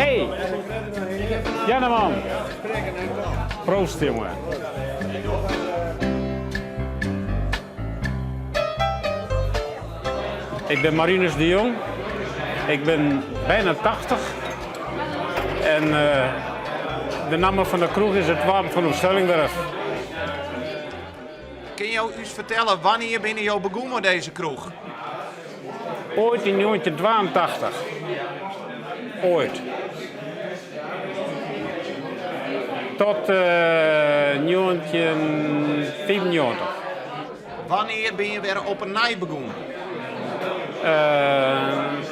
Hey! Janneman! Proost, jonge. Ik ben Marinus de Jong. Ik ben bijna 80. En de namme fan de kroech is It Wapen fan Ooststellingwerf. Kinne jo ús fertelle wannear binne jo begûn mei dizze kroech? Oait yn 1982. Oait. Tot 1995. Wannear binne je wer op 'e nij begûn?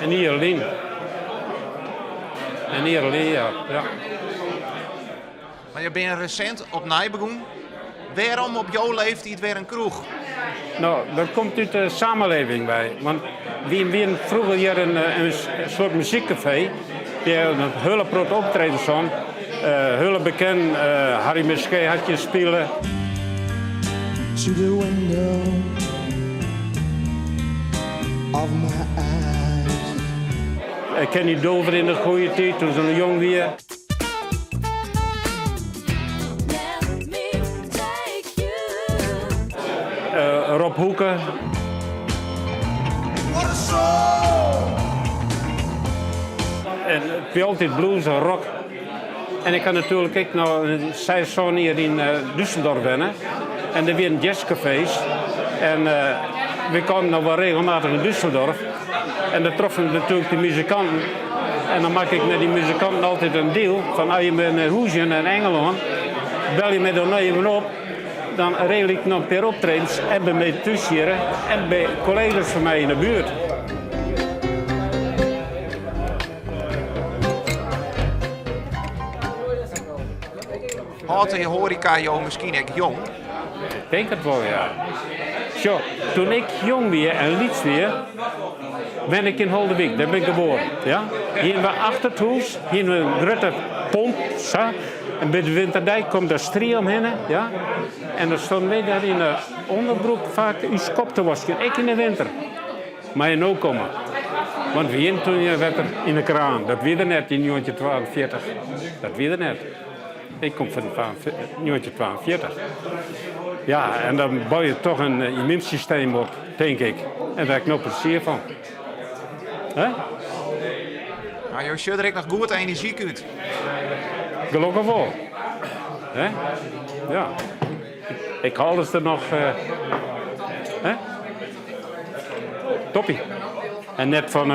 In jier lyn. In jier lyn, ja. ja. Mar jo binne resint opnij begûn. Wêrom op jo leeftiid wer in kroech? No, dat komt út de samenleving wei. Want wy wienen froeger hjir in soart muzykkafee. Dêr in hiele protte optredens fan. Hiele bekend Harry Muskee hat hjir spile. To the window of my eyes. Kenny Dover yn de goede tiid, toen se noch jong wie. Rob Hoeke. En it wie altyd blues en rock. En ik ha natuerlik ek noch seis, sân jier yn Düsseldorf wenne. En der wienen jazzkafees. En we kamen noch wol regelmatich yn Düsseldorf. En dêr troffen ik natuerlik de muzikanten. En dan makke ik mei dy muzikanten altyd in deal fan as je nei hûs gean nei Ingelân, belje my dan even op. Dan regel ik noch in pear optredens en by my thús hjir en by kollega's fan my yn de buert. Hâldt de hoareka jo miskien ek jong? Ik tink it wol, ja. Sjoch, toen ik jong wie en lyts wie, wenne ik yn Haulerwyk, dêr bin ik geboren. Ja? Hiene we achter it hûs hiene we in grutte pomp, sa. En by de winterdei komt der strie omhinne, ja. En dan stonden wy dêr yn de ûnderbroek faak ús kop te waskjen, ek yn de winter. Mei je no komme. Want we hiene toen gjin wetter yn de kraan. Dat wie der net yn 1942. Dat wie der net. Ik kom fan 1942. Ja, en dan bou je toch in immuunsysteem op, tink ik. En dêr ha ik no plezier fan. Hè? Nou, jo sjogge der ek noch goed enerzjyk út. Gelokkich wol. Hè? Ja. Ik hâld it der noch. Hè? Toppie. En net fan.